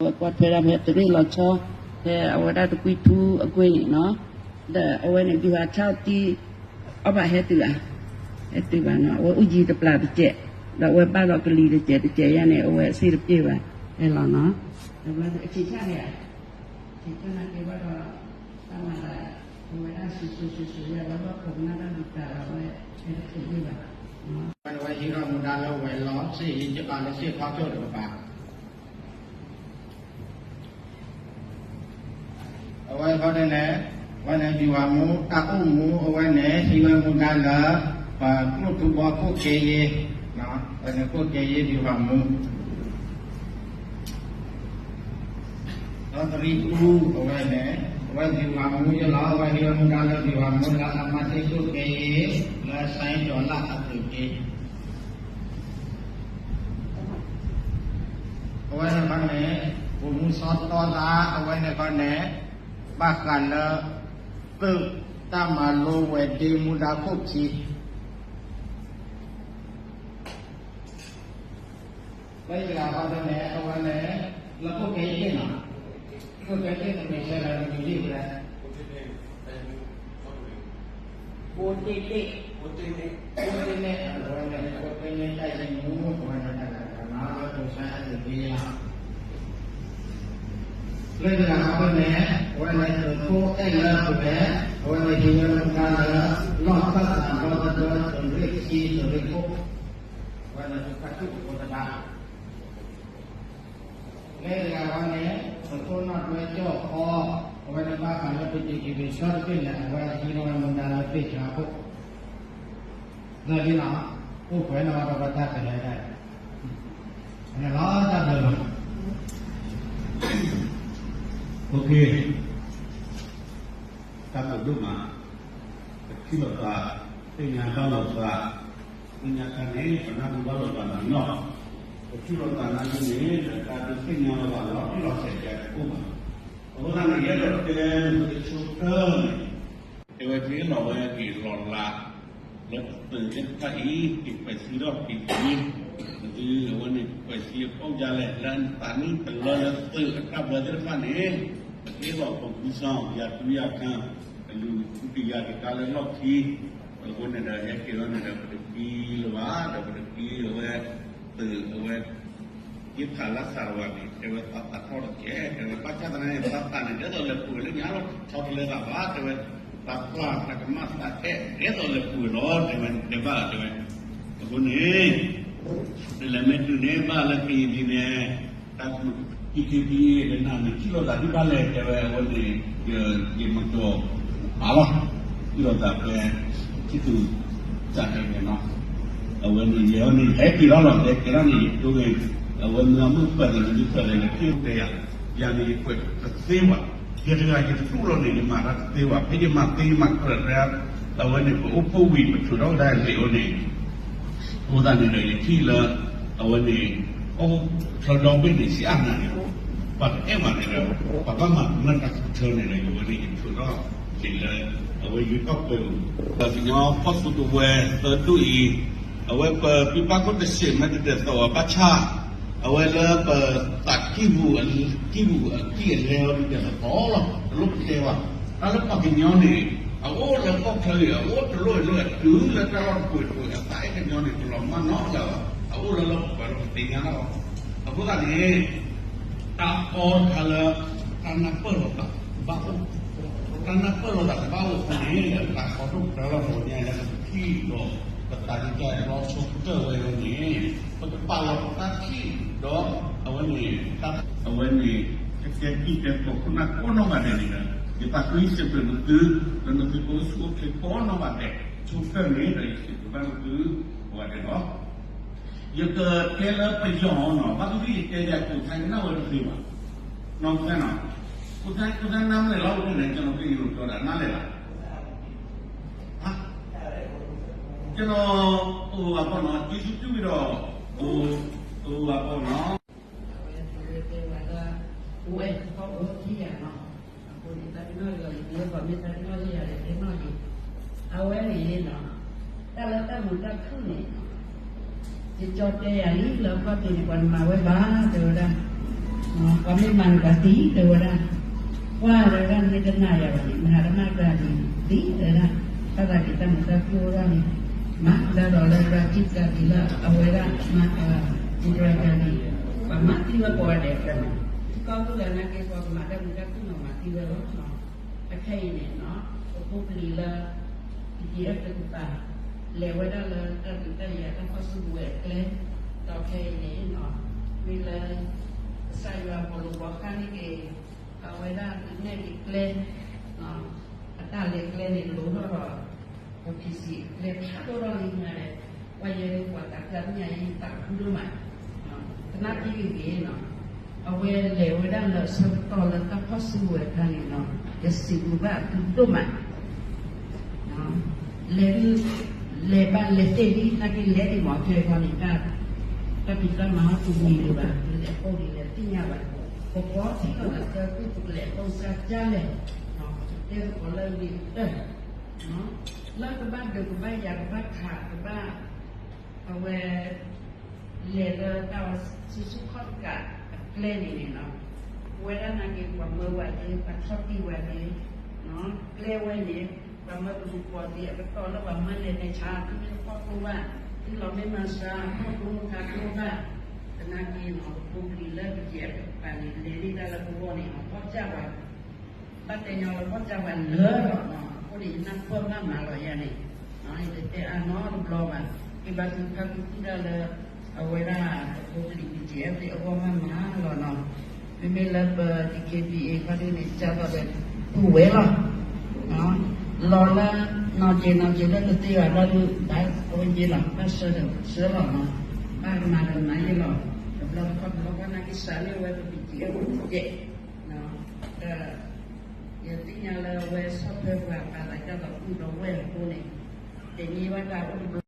အဝဲကွၢ်ထွဲဒၣ်ဖဲသုးရ့ၣ်လီၤဆီ ဖဲအဝဲဒၣ်တကွံထူအကွ့ၢ်န့ၣ်နီၤ, ဒီးအဝဲန့ၣ် ဗျူဟာခြောက် သံ အီၣ်ဘၣ်ဟဲတုၤဧါ, ဟဲတုၤဘၣ်နီၤ, အဝဲအူကၠံတပျၢ်တစဲး, ဒီးအဝဲဘၣ်ဒီးကလံၤတစဲးတစဲးယါန့ၣ် အဝဲအစ့ၣ်တပျဲၢ်ဘၣ်, ဟဲလီၤနီၤ, အဝဲအဆံးဆၣ်န့ၣ်ဧါ, ဆံးဆၣ်နာ်က့ဘၣ်ဒီး တၢ်မၤသး အဝဲဒၣ်စူၤစူၤစူၤစူၤယါ လၢဘၣ်ခိးကနၣ်တၢ်မၤသးဒီးအဝဲ ဟဲတချုးယ့ၢ်ဘၣ် အဝဲဟံးထီၣ်မူဒါလၢဝဲၤလီၢ် စ့ၣ်အံၤ ယပာ်လၢစ့ၣ်ခီထိၣ်တကပၤ အဝဲခီန့ၣ် အဝဲန့ၣ် ဗျူဟာမှူး တၢ်အိၣ်မူ အဝဲန့ၣ် ဟံးဝဲမူဒါလၢ ပကျိၣ်ထူဘီခိၣ်က့ယ့, အဝဲန့ၣ်ခိၣ်က့ယ့ ဗျူဟာမှူး ဒီးသရံးအူ အဝဲန့ၣ် အဝဲ ဗျူဟာမှူး ယလီၤ အဝဲဟံးဝဲမူဒါလၢ ဗျူဟာမှူး လၢအမၤတ့ၢ်ခိၣ်က့ယ့ လၢစဲကၠီၤလၣ်အသုးက့ အဝဲန့ၣ်ခီန့ၣ် ဗိုလ်မှူးစီၤတီသး အဝဲန့ၣ်ခီန့ၣ် ဘၣ်ဃးလၢ သုးတၢ်မၤလိဝဲၤဒ့မူဒါခိၣ်ခံ လၢယဂၤခီန့ၣ် အဝဲန့ၣ် လၢခိၣ်က့ယ့ၢ်နီၤ, ခိၣ်က့ယ့ၢ်န့ၣ် မ့ၢ်ဆဲးလၢနမံၤလံဝဲ ကိးတ့ၢ်တ့ၢ်, ကိးတ့ၢ်တ့ၢ်, အဝဲန့ၣ် ကိးတ့ၢ်န့ၢ်တၢ်ယံၤမူ အဝဲန့ၣ်တၢ်ဂၤတၢ်နီၤ လၢပူၤဆါအသုးက့ယ့ၢ်လီၤ. လၢယဂၤခီန့ၣ် အဝဲန့ၣ် သုးခိၣ်အဲၣ်လၢပှဲၤ, အဝဲန့ၣ်ဟံးဝဲမူဒါလၢ လီၢ်ခၢၣ်သးဒီသဒၢသုးရ့ၣ်ခံ သုးရ့ၣ်ခိၣ်, အဝဲန့ၣ်သုးခါဆူၣ်အဃိသတး လၢတဂၤဝဲန့ၣ် သုးခိၣ်နီၣ်ဒွဲကၠီၣ်ဃီ, အဝဲန့ၣ်ဘၣ်ဃးလၢပတံၤကံၤပံၤ ဆီတဘ့ၣ်လဲၣ် အဝဲဟံးထီၣ်ဝဲမူဒါလၢသ့ၣ်ဆါခိၣ်, လၢဒ်နီၤ, အိၣ်ပှဲၤနီၣ်ဒီးပတၢ်ကလဲၤဒၣ်, န့ၣ်လီၤတၢ်ဘျုးလီၤ, တၢ်ဘျုးဒိၣ်မး, ပထံၣ်လိာ်သး, သ့ၣ်ညါဘၣ်လိာ်သး, သ့ၣ်ညါခါန့ၣ် ပနၢ်ဟူဘၣ်လိာ်သးနီၢ်နီၢ်, ပထံၣ်လိာ်သးနာ်က့န့ၣ် တၢ်ဒုးသ့ၣ်ညါလိာ်သးလီၤတံၢ်လီၤဆဲးကဲတအိၣ်ဘၣ်. အဃိသတးန့ၣ် ယအဲၣ်ဒိးတဲနသုတဆိကတၢၢ်န့ၣ်, တဲဝဲက့ၤလီၤဝဲက့ၤလီၤလး, လၢသုးသ့ၣ်တဖၣ်အံၤ က့ၤဖှဲးစံထီၣ်က့ၤက့ၤ, နသုအဝဲန့ၣ် ဖှဲးစံအဖီၣ်ယါလဲၣ် လၢအသးနံၣ်တလၢလၢသုးအတၢ်ဘျၢသ့ၣ်တဖၣ်န့ၣ်, ပက့ၤလီၤပဂုစီၣ် ယၤတူယၤခါ, အလူၤတယၤက့ၤတၢ်လၢလီၢ်ခံ, အဃိန့ၣ်ဒီး ဟဲက့ၤလီၤန့ၣ်ဒီး ပတက့ၤလၢၤဘၣ်ဒီး ပတက့ၤအဝဲ, သုးအဝဲ ယဖးလၢသးတဝၤန့ၣ် တဲဝဲသးသးထီၣ်တက့ၢ်, တဲဝဲဘၣ်ဆၣ်သနာ်က့ သးသးန့ၣ် ဒ်သိးလဲၤပှဲၤလၢညါလီၤ ဆီတလဲသးဘၣ် တဲဝဲ, သးပျၢ်သးကမၣ်သးအဲၣ် ဒ်သိးလဲၤပှဲၤလီၤ တဲဝဲ တဲဘၣ်တဲဝဲ, အဃိန့ၣ် တလဲၤမ့ၢ်တုၤန့ၣ် ဘၣ်လၢကရင်ပြည်န့ၣ် တၢ် က့ၤက့ၤက့ၤ ဒီးနၤန့ၣ် ထံၣ်လိာ်သးဒ်ဘၣ်လဲၣ် တဲဝဲ အဝဲန့ၣ် ယမၤကၠီၤအါလီၤ, ထံၣ်လိာ်သးဖဲ ထံၣ်သူ တၢ်တဲန့ၣ်နီၤ, အဝဲန့ၣ် ယဲအီၤန့ၣ် ဟဲက့ၤထီၣ်လီၤ တဲကဲထီၣ်န့ၣ် ယတိဂ့ၤ, အဝဲမ့ၢ်အမုၣ်ပှဲၤဒီး မ့ၢ်ပှဲၤဒီး ယတဲယၤ, ယၤန့ၣ် ယပှဲၤတသ့ဘၣ်, ယတဂၤယတတူၢ်လီၤန့ၣ် ယမၤတၢ်တသ့ဘၣ်, ဖဲယမၤသ့ယမၤကြၢးတၢ်, အဝဲန့ၣ် ပအိၣ်ဖှိၣ်ဝံၤ ပထုးထီၣ်ကဒါလံာ်အိၣ်န့ၣ် အဃိသတးန့ၣ်ဒီး ယထံၣ်လၢ အဝဲန့ၣ် အိၣ်ချၢဒီဘ့ၣ်န့ၣ် ဆံးအါနၤန့ၣ်, ပှၤတအဲၣ်ဘၣ်န့ၣ်ဒီး ပှၤဘၣ်မၤကမၣ်တၢ်ကထၢန့ၣ်ဒီး ယဝဲန့ၣ် ယထုးထီၣ်န့ၣ်လၢ အဝဲယွၤကီၢ်ပှဲၤပူၤ, ပှၤကညီဖီၣ်စုကဝဲၤသၢဒူၣ်အံၤ, အဝဲပပှၤဘၣ်ခိၣ်တဆံးမ့ၢ်တဒ်သိးအဘၣ်ဆၣ်, အဝဲလၢပသးကံၢ်ပူၤ, ကံၢ်ပူၤအကံၢ်အလဲအီၤဒ်သိးလီၤ, တလိၣ်ပတဲဘၣ်, တၢ်လၢပှၤကညီန့ၣ် အအိၣ်လၢကီၢ်ချၢအံၤ အအိၣ်တလိၣ်အလိၣ် တုၤလၢတၢ်လီၢ်တပူၤတပူၤ အသးအဲၣ်ကညီန့ၣ် တလီၤမၢ်နီတဂၤဘၣ်, အအိၣ်လၢလီၢ်ပူၤပှၤလၢပသ့ၣ်ညါလီၤ, အဃိသတးန့ၣ် တၢ်အီတခါလၢ တၢ်နၢ်ပၢၢ်လိာ်သးတဘၣ်အိၣ်, တၢ်နၢ်ပၢၢ်လိာ်သးတဘၣ်အိၣ်အဃိန့ၣ် တၢ်ခီဒိၣ်ကတၢၢ်လီၤ ပှၤကညီလၢပထံၣ်ဒီး ပသးဒ်တၢ်လီၤဆီကတၢၢ်ဝဲအံၤန့ၣ် ပကပာ်လီၤပသးထံၣ်ဒီး အဝဲန့ၣ် တၢ် အဝဲန့ၣ် ကကဲကံၢ်ကဲကိာ်ခိၣ်နၢ်ကိးနီၢ်ဂၤဒဲးန့ၣ်ဒီး ယသးကွံစံးဘျုးနသု လၢနသုကအိၣ်ဆူၣ်အိၣ်ချ့ကိးနီၢ်ဂၤဒဲး ဆိကတၢၢ်န့ၣ်ဒီး ယစံးဘျုးဘၣ်နသု ကိးဂၤဒဲးလီၤ. ယကတဲလၢပယီၤနီၤ ဘၣ်သ့ၣ်သ့ၣ်ယတဲယၤ ကိုယ်ထိုင်နားဝဲတသ့ဘၣ်, နီၢ်ကစၢ်နီၤ, ကိုယ်ထိုင် ကိုယ်ထိုင်နားမလဲၣ်လီၤ အိၣ်ထဲန့ၣ် ကျွန်တော် ကရင်လိုပြောတာ နားလည်လား, ကျွန်တော် ဟို ဟို ပါပေါ့နော် ကျေးဇူးပြုပြီးတော့ ဟို ဟို ပါပေါ့နော် အဝဲတဲဝဲဒၣ် အိၣ်ဝဲ ဟီၣ်ခိၣ်ထံၣ်ယၤနီၤ, အဃိန့ၣ် တၢ်တနီၣ်ဒီး ယကလၢပှၤမ့ၢ်တၢ်တနီၣ် ယၤဒီးတဲနီၣ်ယၤ, အဝဲန့ၣ်နီၤ, တၢ်လၢတၢ်မုာ်တၢ်ခုၣ်န့ၣ် ယကၠီတဲယၤလံ လၢခီၣ်ထံးန့ၣ် ပှၤတမၤဝဲဘၣ် တဲဝဲဒၣ်, ပှၤမ့ၢ်မၤန့ၣ်ပှၤသံ တဲဝဲဒၣ်, ပှၤတဲဝဲဒၣ် မ့ၢ်တနာ်ယၤဘၣ်န့ၣ် မၤတမၤကျါန့ၣ်သံ တဲဝဲဒၣ်, ဘၣ်သးဒ်တၢ်မုာ်တၢ်ခုၣ်အိၣ်ထီၣ်န့ၣ် မၤဒ်သိးလၢပှၤစံၣ်ပှၤကၤဒ်လၢအဝဲဒၣ်မၤ စံၣ်ပှၤကၤဒ် ပှၤမၤသံဝဲကိးဂၤဒဲးဖဲန့ၣ်, ကီၢ်သူလ့ၤနာ်က့ ပှၤကမၤတၢ်မုာ်တၢ်ခုၣ်န့ၣ် မၤသံဝဲလီၤ. အခဲအံၤန့ၣ် ပဖိပလံၤလၢ ပကဲတကပၤ လဲၤဝဲဒၣ်လၢတၢ်ဒုးတၢ်ယၤတၢ်ဖီၣ်စုကဝဲၤအကျဲ, ဒီးခဲအံၤန့ၣ် မ့ၢ်လၢ ကစၢ်ယွၤအဘီလိာ်ဘီဃါန့ၣ်က့ၤ အဝဲဒၣ်နဲၣ်က့ၤကျဲ အတၢ်လဲၤကျဲန့ၣ် လိၤထီၣ်ဒီး ပ PC အကျဲဖးဒိၣ်ထီၣ်လံန့ၣ်, ပှၤယဲန့ၣ် ပှၤသးကျါသ့ၣ်ညါအံၤ သးခုဒိၣ်မး, သနာ်က့ဂ့ၤဂ့ၤနီၤ, အဝဲလဲၤဝဲဒၣ်လၢအဆၢကတီၢ်လၢတၢ်ဖီၣ်စုကဝဲၤအခါန့ၣ်နီၤ, ယစံးဘျုးဘၣ်အသုဒိၣ်မး လဲၤဒုး လဲၤဘၣ်လဲၤသ့ၣ်ဒ်နာ်က့လဲၤဒံးမး ကျဲခီန့ၣ် တၢ်ဖံးတၢ်မၤဟီၣ်တမံၤဒံးဘၣ်, လဲၤအိၣ်ဒံးလဲၤသ့ၣ်ညါဘၣ်, ပကီထံၣ်လီၤသးသၢကုၢ် ပကလဲၤအိၣ်စၢ်ကၢ်လဲၣ်, ပတဲသကိးလၢအဂ့ၤကတၢၢ် လၢကဘၣ်ဒုးကဘၣ်ယၤကဘၣ်ခးကဘၣ် အဝဲ လဲၤလၢတၢ်ဝဲဆူၣ်ဆူၣ်ခီၣ်တကးအကျဲန့ၣ်န့ၣ်နီၤ, ပဝဲဒၣ်နာ်က့ ပှၤမၢဝဲသ့ၣ် ပှၤထီၣ်တံၢ်ဝဲသ့ၣ်, ကျဲဝဲန့ၣ် ပှၤမၢပလူၤပိာ်သ့ၣ် အကတီၢ်လၢပှၤမၢလဲၤလဲၤဆါ သုမ့ၢ်တဖီၣ်ကျိဘၣ်, သုလီၤမ့ၢ်မၤစှၤ ဖီၣ်ကျိမ့ၢ်ခါကျိဘၣ်, သနာ်က့နီၤ ပဖိပလံၤလၢပယဲၢ်ပကပၤန့ၣ် လဲၤန့ၢ်တၢ်လၢပဂီၢ်န့ၣ် အဖီၣ်စၢ်ဝဲ ဘၣ်တဲညီလၢဖီၣ်စၢ်ဝဲလၢလီၤနီၤ, အဃိန့ၣ် ယနၢ်ပၢၢ်မးမးလီၤယၤန့ၣ်, ယတတဲအါနီတဘျီဘၣ်, က့ၤဘၣ်သူဖးသူသံတၢ်လၢ အဝဲဒၣ် ပဖိပလံၤ BGF သ့ၣ်အဂီၢ်မးမးလီၤနီၤ, မ့မ့ၢ်လၢပ DKBA ခီဒ်န့ၣ် ကၢ်သိးဒီး သူဝဲလီၤ လီၤလၢ နီၢ်က့နီၢ်က့လၢတသ့ဘၣ်ဘျီဒုး ဘၣ်အဝဲယ့လီၤ ဘၣ်ဆှၢဒီးဆှၢလီၤနီၤ, ဘၣ်ကမၤဒီးမၤယ့လီၤ, တဘျီတခီၣ်တဘျီခီ နာ်က့စးန့ၢ်ဝဲပ BGF ယဲၢ်, ဒီး ယသ့ၣ်ညါလၢအဝဲဆီၣ်ထွဲပှၤပာ်သးကၢ်သိး အုၣ်ဒီးဝဲၢ်အဃိန့ၣ်, တနံၤဘၣ်တၢ်အိၣ်တဘျီ